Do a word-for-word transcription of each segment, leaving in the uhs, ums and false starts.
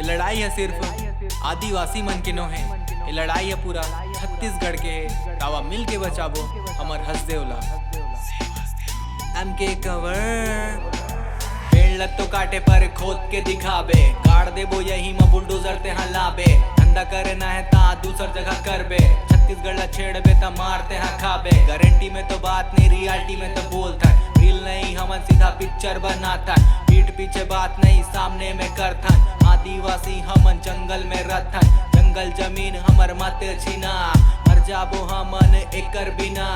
लड़ाई ह सिर्फ आदिवासी मन के नोहे, ये लड़ाई ह पूरा छत्तीसगढ़ के हे। त आवा मिल के बचाबो हमर हसदेव ला। एम के कवर। पेड़ ल तो काटे पर खोद के दिखाबे, गाड़ देबो यही म बुलडोजर ते हलाबे। धंधा करे ना हे ता दूसर जगह करबे, छत्तीसगढ़ ला छेड़बे त मार ते हा खाबे। गारंटी में तो बात नहीं, रियलिटी में तो बोलथन। रील नहीं, हमन सीधा पिक्चर बनाथन। पीठ पीछे बात नहीं, सामने में करथन। आदिवासी हमन जंगल में रथन, जंगल जमीन हमर मत छीना। मर जाबो हमन एकर बिना,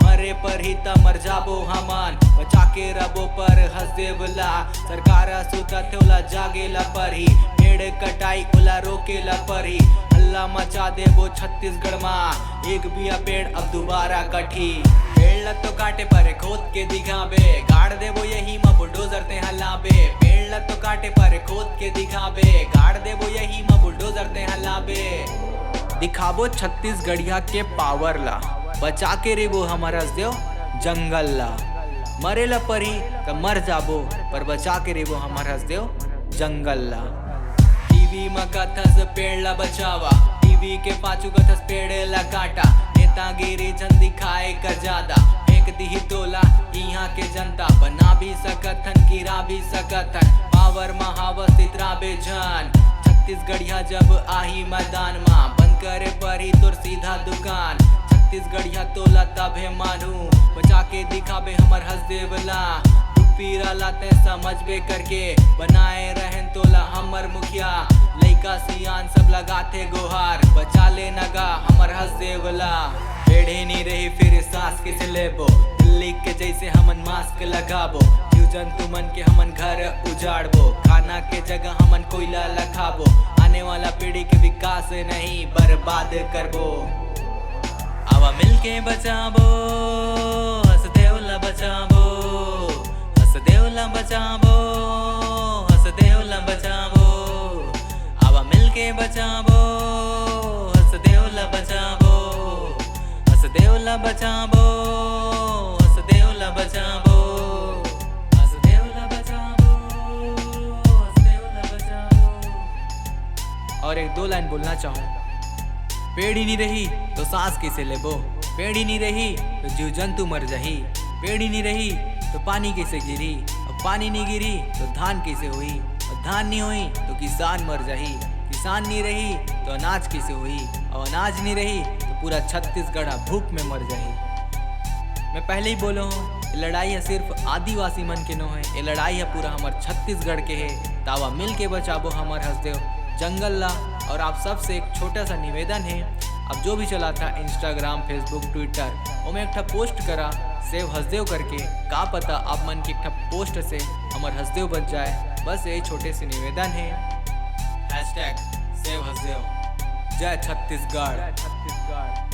मरे पर ही त मर जाबो हमन। बचा के रबो पर हसदेव ला, सरकार सुतत हे ओला जागे ला परही। पेड़ कटाई ओला रोके ला परही, हल्ला मचा देबो छत्तीसगढ़ मा। एक बिया पेड़ अब दोबारा कटही। पेड़ ल तो काटे पर खोद के दिखाबे, गाड़ देबो यही म बुलडोजर ते हलाबे। पेड़ ल तो काटे पर खोद के दिखाबे, गाड़ देबो यही म बुलडोजर ते हलाबे। दिखाबो छत्तीसगढ़िया के पावर ला, बचा के रेबो हमर हसदेव जंगल ला। मरे ला परही त मर जाबो, पर बचा के रेबो हमर हसदेव जंगल ला। टीवी म कथस पेड़ ला बचावा, टीवी के पाछू कथस पेड़ ला काटा। नेतागिरी झन दिखाए कर जादा, फेंक दिही तोला इहाँ के जनता। बना भी सकत हन, गिरा भी सकत हन, पावर म हावस इतरा बेझन। छत्तीसगढ़िया जब आही मैदान मा, बंद करे परही तोर सीधा दुकान। छत्तीसगढ़िया तोला तभे मानू, बचा के दिखाबे हमर हसदेव ला। दुख पीरा ला ते समझबे करके, बनाए रहन तोला हमर मुखिया। लइका सियान सब लगाथे गोहार, बचा ले न गा हमर हसदेव ला। पेड़ ही नी रही फिर सांस किसे लेबो, दिल्ली के जैसे हमन मास्क लगाबो। जीव जंतु मन के हमन घर उजाड़बो, खाना के जगह हमन कोयला ला खाबो। आने वाला पीढ़ी के विकास नहीं बर्बाद करबो। आवा मिलके बचाबो, हसदेव ला बचाबो, हसदेव ला बचाबो, हसदेव ला बचाबो। आवा मिलके बचाबो, हसदेव ला बचाबो, हसदेव ला बचाबो, हसदेव ला बचाबो, हसदेव ला बचाबो, हसदेव ला बचाबो। और एक दो लाइन बोलना चाहूँ। पेड़ ही नहीं रही तो सांस कैसे लेबो? पेड़ ही नहीं रही तो जीव जंतु मर जाही। पेड़ ही नहीं रही तो पानी कैसे गिरी? अब पानी नहीं गिरी तो धान कैसे होई? और धान नहीं होई तो किसान मर जाही। किसान नहीं रही तो अनाज कैसे होई? और अनाज नहीं रही तो पूरा छत्तीसगढ़ भूख में मर जाही। मैं पहले ही बोलो हूँ, ये लड़ाई है सिर्फ आदिवासी मन के नो है, ये लड़ाई है पूरा हमर छत्तीसगढ़ के है। त आवा मिल के बचाबो हमर हसदेव जंगल ला। और आप सबसे एक छोटा सा निवेदन है, अब जो भी चलाथा Instagram, Facebook, Twitter, ओमे एक ठा पोस्ट करा सेव हसदेव करके। का पता आप मन के एक ठा पोस्ट से हमर हसदेव बच जाए। बस यही छोटे से निवेदन है। Hashtag save Hasdeo. जय छत्तीसगढ़।